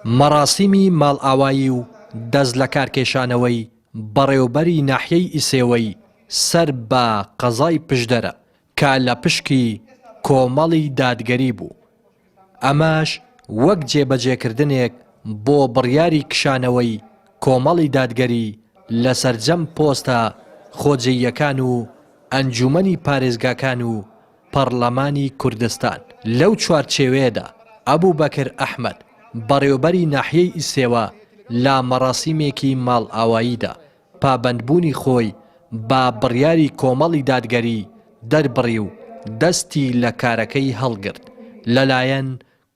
مەڕاسیمی ماڵئاوایی و دەستلەکارکێشانەوەی بەڕێوبەری ناحیەی ئیسێوەی سەر بە قەزای پشدەرە کە لە پشکی کۆمەڵی دادگەری بوو، ئەمەش وەک جێبەجێکردنێک بۆ بڕیاری کشانەوەی کۆمەڵی دادگەری لە سەرجەم پۆستە خۆجێییەکان و ئەنجومەنی پارێزگاکان و پەڕلەمانی کوردستان. لەو چوارچێوەیەدا ئەبوبەکر ئەحمەد، بەڕێوبەری ناحیەی ئیسێوە لە مەڕاسیمێکی ماڵئاواییدا پابەندبوونی خۆی بە بڕیاری کۆمەڵی دادگەری دەربڕی و دەستی لە کارەکەی هەڵگرت، لەلایەن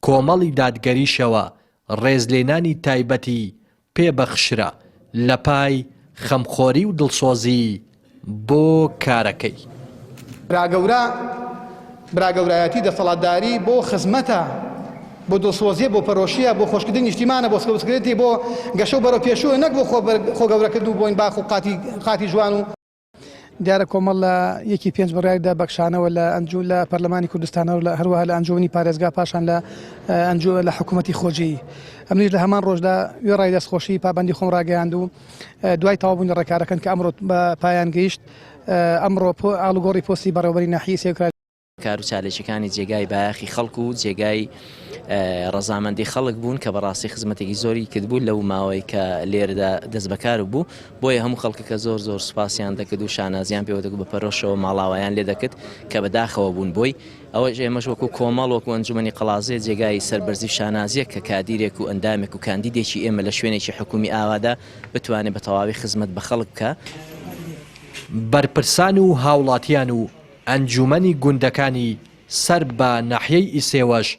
کۆمەڵی دادگەریشەوە ڕێزلێنانی تایبەتی پێ بەخشرا لە پای خەمخۆری و دڵسۆزی بۆ کارەکەی. براگەورە، براگەورایەتی دەسەڵاتداری بۆ خزمەتە، بۆ دڵسۆزیە، بۆ پەرۆشیە، بۆ خۆشکردنی نیشتیمانە، بۆ سەوزکردنی، بۆ گەشە و بەرەوپێشووە، نەک بۆ خۆگەورەکردن و بۆین باخ و قاتی جوان و. دیارە کۆمەڵ لە یەکی پێنج بڕیاری دا بەکشانەوە لە ئەنجو لە پەرلەمانی کوردستانەوە لە هەروەها لە ئەنجومەنی پارێزگا پاشان لە ئەنجو لە حکوومەتی خۆجێی ئەمنیش لە هەمان ڕۆژدا وێڕای دەستخۆشی پابەندی خۆم ڕاگەیاند و دوای تەواوبوونی ڕێکارەکان کە ئەمڕۆ بە پایان گەیشت ئەمڕۆ ئاڵوگۆڕی پۆستی بەڕێوەبەری ناحیەی سێوکرا. کار و چاالکیەکانی جێگای بایەخی خەڵک و جێگای ڕەزامەندی خەڵک بوون کە بەڕاستی خزمەتێکی زۆری کردبوو لەو ماوەی کە لێرەدا دەست بەکار بوو بۆیە هەموو خەڵکەکە زۆر زۆر سوپاسیان دەکرد و شانازیان پێوە دەکرد بە پەرۆشەوە ماڵاوایان لێ دەکرد کە بەداخەوە بوون بۆی ئەوەش ئێمەش وەکو کۆمەڵ وەکو ئەنجومەنی قەڵازێ جێگای سەربەرزی و شانازیە کە کادیرێک و ئەندامێک و کاندیدێکی ئێمە لە شوێنێکی حکومی ئاوادا بتوانێت بە تەواوی خزمەت بە خەڵک بکا. بەرپرسان و هاوڵاتیان و ئەنجوومەنی گوندەکانی سەر بە ناحیەی ئیسێوەش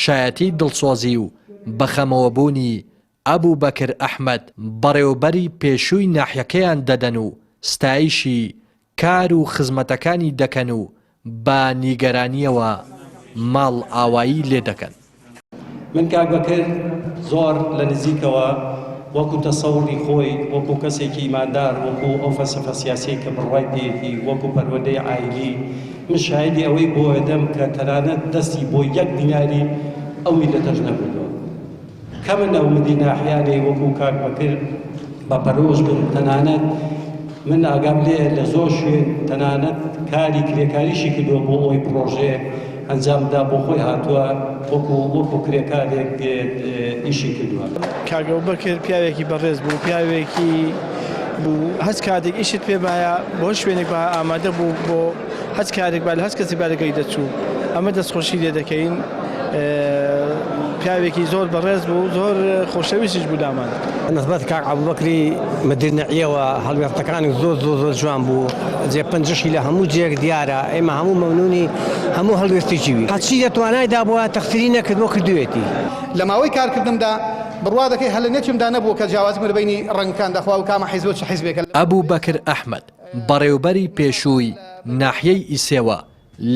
شایەتی دڵسۆزی و بەخەمەوەبوونی ئەبوبەکر ئەحمەد بەڕێوەبەری پێشووی ناحیەکەیان دەدەن و ستایشی کار و خزمەتەکانی دەکەن و بە نیگەرانییەوە ماڵئاوایی لێ دەکەن. من کاک بەکر زۆر لە نزیکەوە وەکو تەسەوری خۆی، وەکو کەسێکی ئیماندار، وەکو ئەو فەلسەفە سیاسیەی کە بڕوای پێیەتی، وەکو پەروەردەی عایلی، من شاهیدی ئەوەی بۆ ئەدەم کە تەنانەت دەستی بۆ یەک دیناری ئەو میللەتەش نەبردووە. کەمن ئەو مدیر ناحیانەی وەکو کاک بەکر بە پەرۆش بن، تەنانەت من ئاگام لێیە لە زۆر شوێن تەنانەت کاری کرێکاریشی کردووە بۆ ئەوەی پڕۆژەیەک ئەنجام بدا بۆ خۆی هاتووە وەکو وەکو کرێکارێک ئیشی کردووە. کاک ئەبوبەکر پیاوێکی بەڕێز بوو، پیاوێکی بوو هەچ کاتێک ئیشت پێ بایە بۆ هەر شوێنێک بایە ئامادە بوو بۆ هەچ کارێک با لە هەچ کەسێک با لەگەڵی دەچوو ئەمە دەستخۆشی لێ دەکەین پیاوێکی زۆر بەڕێز بوو زۆر خۆشەویستیش بوو لامان. نسبەت کاک ئەبوبەکری مدیر نەعیەوە هەڵوێستەکانی زۆر زۆر زۆر جوان بوو جێ پەنجەشی لە هەموو جێیەک دیارە ئێمە هەموو مەمنونی هەموو هەڵوێستێکی وی هەرچی لە توانایدا بووە تەقسیری نەکردووە کردوویەتی. لە ماوەی کارکردنمدا بڕوا دەکەی هەر لە نێچمدا نەبووە کە جیاوازیم لە بەینی ڕەنگەکاندا خوا و کامە حیزبە و چ حیزبێکە. ئەبوبەکر ئەحمەد، بەڕێوبەری پێشووی ناحیەی ئیسێوە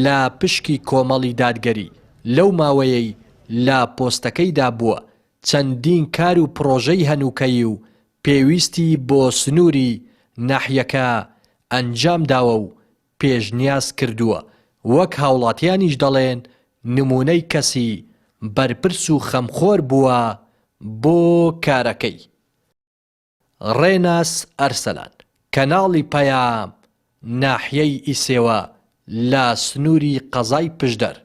لە پشکی کۆمەڵی دادگەری، لەو ماوەیەی لە پۆستەکەیدا بووە، چەندین کار و پڕۆژەی هەنووکەیی و پێویستی بۆ سنووری ناحیەکە ئەنجامداوە و پێشنیاز کردووە، وەک هاوڵاتیانیش دەڵێن نموونەی کەسی بەرپرس و خەمخۆر بووە بۆ کارەکەی. ڕێناس ئەرسەلان، کەناڵی پەیام، ناحیەی ئیسێوە لە سنووری قەزای پشدەر.